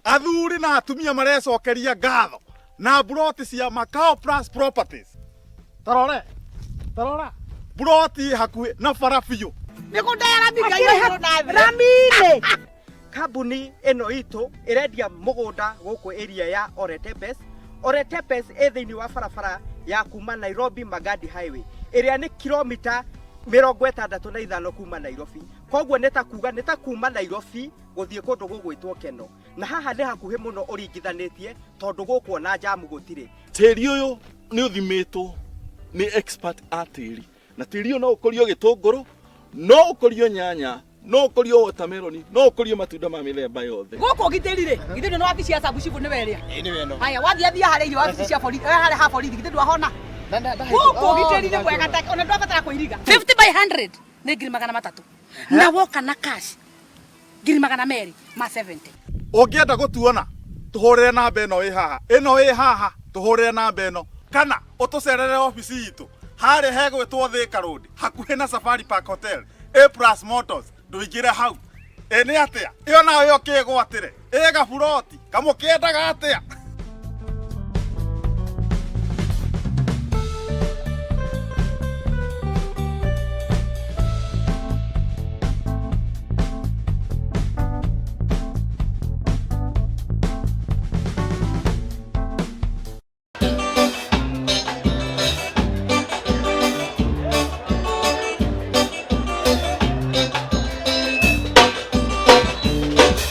Athuri na atumia marecokeria ngatho na mburoti cia Macau Plus Properties. Tarore, tarora, mburoti ĩ hakuhĩ na bara biũ. Nä kå ndaya rami ngai wa igũrũ na thĩ. Rami-inĩ. Kambuni ĩno itũ ĩrendia mũgũnda gũkũ area ya Oretepes. Oretepes ĩ thĩinĩ wa barabara ya kuma Nairobi Magadi Highway ĩrĩa nĩ kilomita 65 kuma Nairobi. Koguo nĩ ta kuga nĩ ta kuma Nairobi gũthiĩ kũndũ gũgwĩtwo Keno. Na haha nĩ hakuhĩ mũno ũringithanĩtie tondũ gũkũ ona njamu gũtirĩ. Tĩri ũyũ nĩ ũthimĩtwo nĩ expert a tĩri, na tĩri ũyũ no ũkũrio gĩtũngũrũ, no ũkũrio nyanya, no ũkũrio watermelon, no ũkũrio matunda ma mĩthemba yothe. Gũkũ ũgitĩri rĩ, githĩ ndũ nĩ wabici ya sabucibu nĩwe ĩrĩa? Ĩĩ nĩwe ĩno. Haya, wathiĩ athia harĩa irio wabici cia borithi, harĩa ha borithi, githĩ ndwahona? Gũkũ ũgitĩri nĩ mwega ta ona ndwabatara kũiriga. 50 by 100 nĩ 300,000 na woka na cash 270,000. Ũngĩenda gũtuona, tũhũrĩre namba ĩno ĩ haha, ĩno ĩ haha, tũhũrĩre namba ĩno, kana ũtũcerere obici itũ harĩa hegwĩtwo Thika Road, hakuhĩ na Safari Park Hotel, A Plus Motors, ndũingĩre hau. Ĩ nĩ atĩa? Ĩyo nayo ũkĩgwatĩre, ĩ gaburoti, kamũkĩendaga atĩa?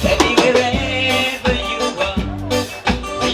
Daddy, wherever you are,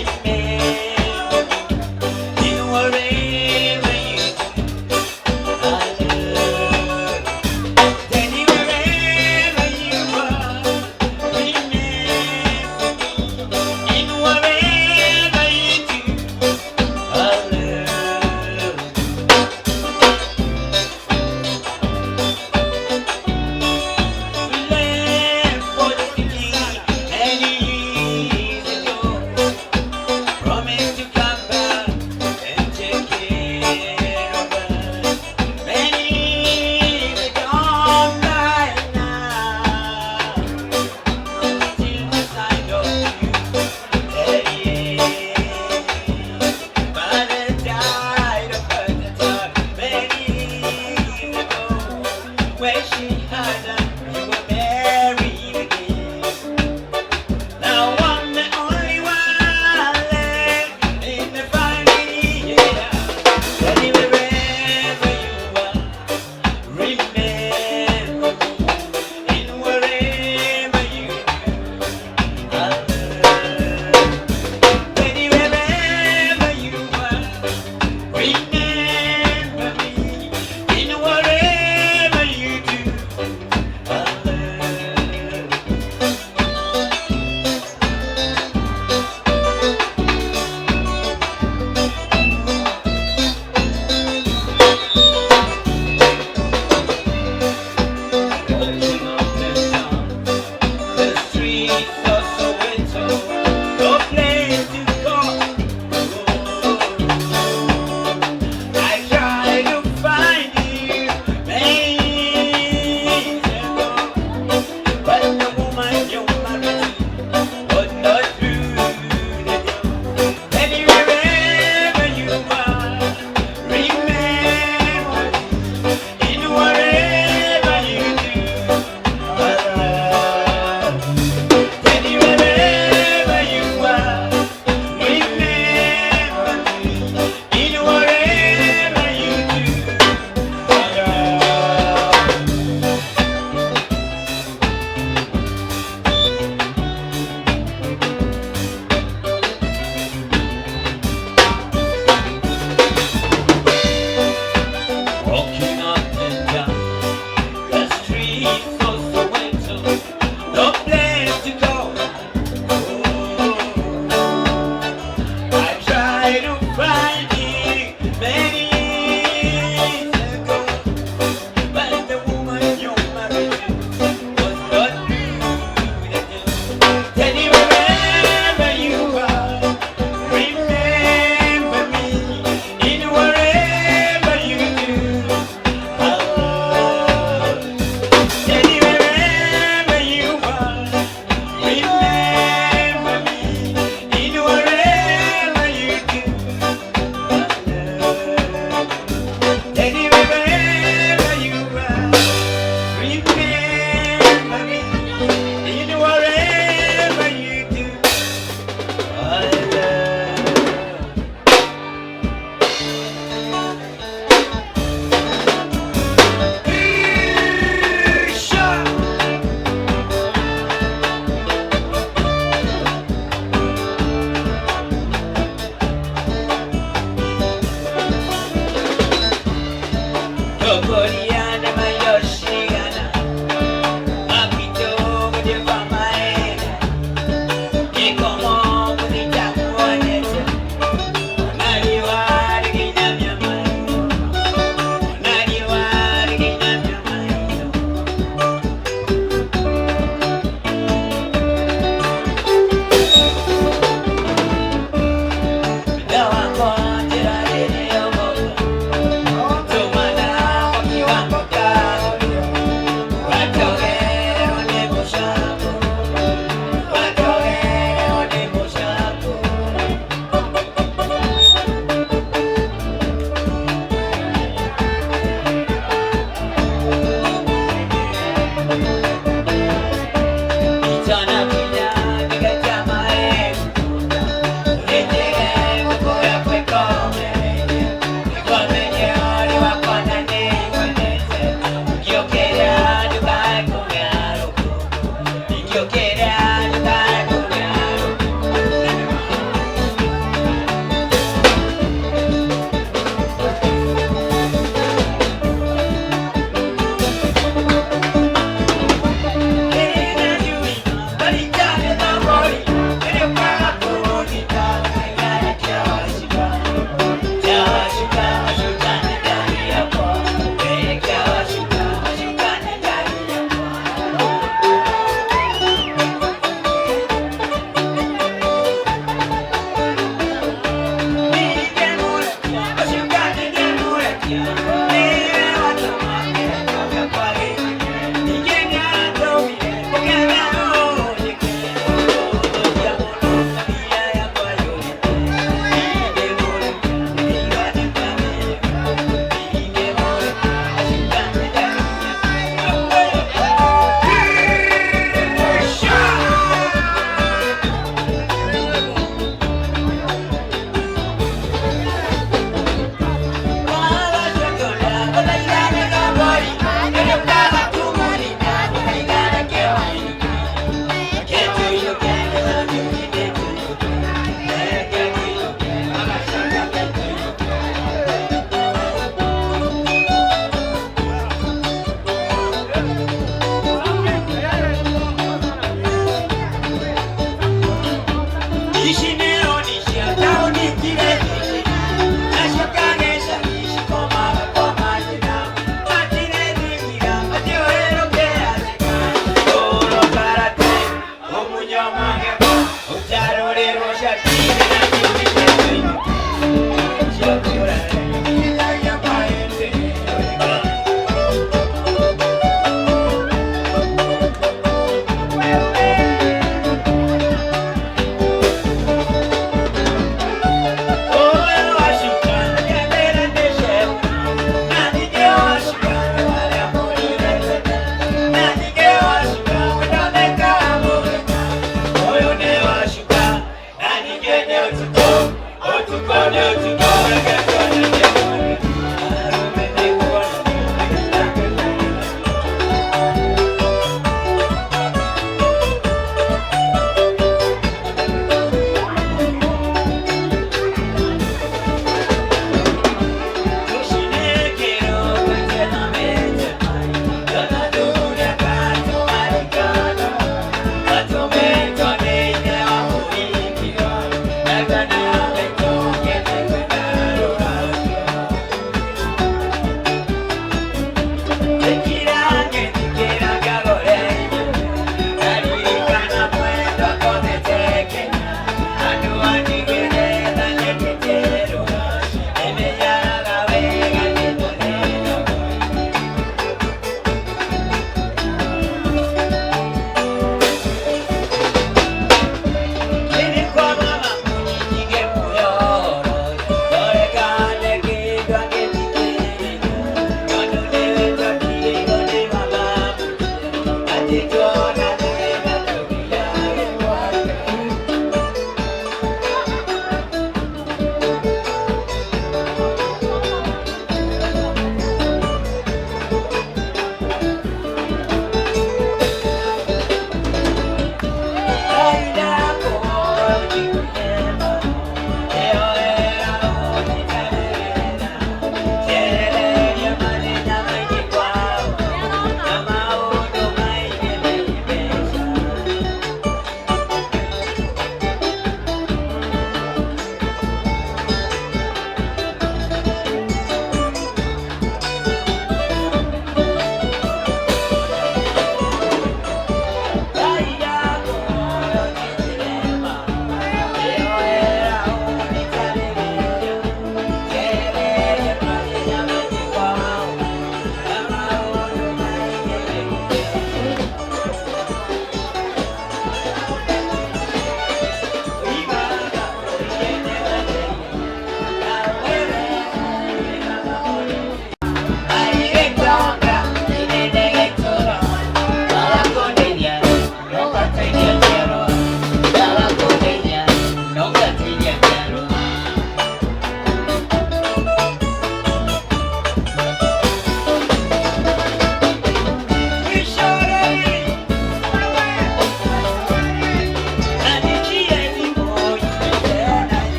Thank you.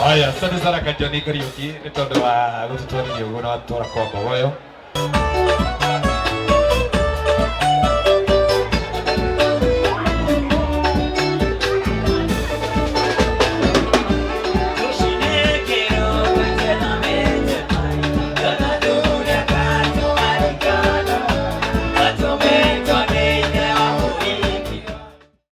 Haya, asante sana Kajoni Kariuki nĩ tondũ wa gũtũtwarithia ũguo na watwara kwa Mbogoyo.